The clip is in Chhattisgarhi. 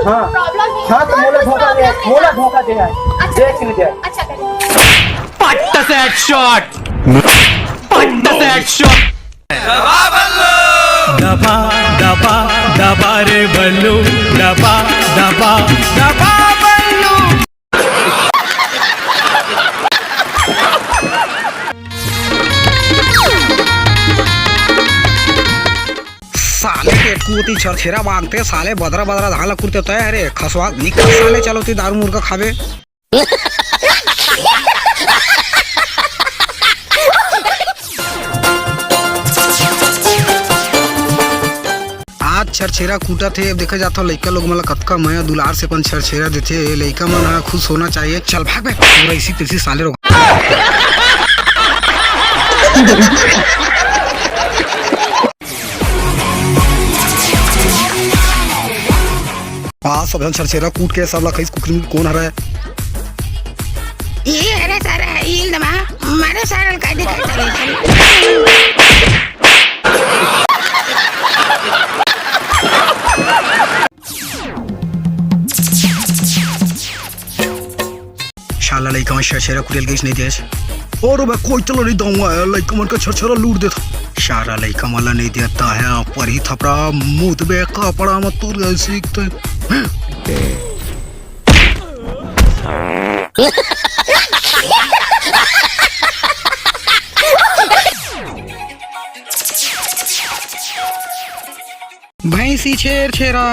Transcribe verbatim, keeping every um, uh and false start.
हाँ। प्रॉब्लम है। हाँ, तो मोला धोखा दे, मोला धोखा दे यार। अच्छा। देख ले जाए। अच्छा, करें। पट्ट से हेडशॉट। पट्ट से हेडशॉट। दबा, दबा, दबा रे बल्लू, दबा, दबा, दबा बल्लू। साले के कोती छरछेरा बांधते, साले बदरा बदरा धान ला कुरते तय हरे। खसवा निकल साले, चलो ती दारू मुर्गा खाबे। आज छरछेरा कूटत हे, अब देखे जात हो लइका लोग मन ला कतका मया दुलार से अपन छरछेरा देथे। लइका मन ह खुश होना चाहिए। चल भाग बे, पूरा इसी तैसी साले लोग। आज सब झन छरछेरा कूट के सब ला खइस कुकरी कोन हरय? ये हरे सारा ईल दमा, मारो सारा ल कायदे कर चले। शाला लइका मन छरछेरा कुटेल गइस, नहीं देस। और बे कोई चलो नहीं दऊंगा, लइका मन का छरछेरा लूट देता। शाला लइका मन ला नहीं देता है, पर ही थपड़ा मुद बे कपड़ा मत तोर गए सीखते। भैंसी छेर छेरा।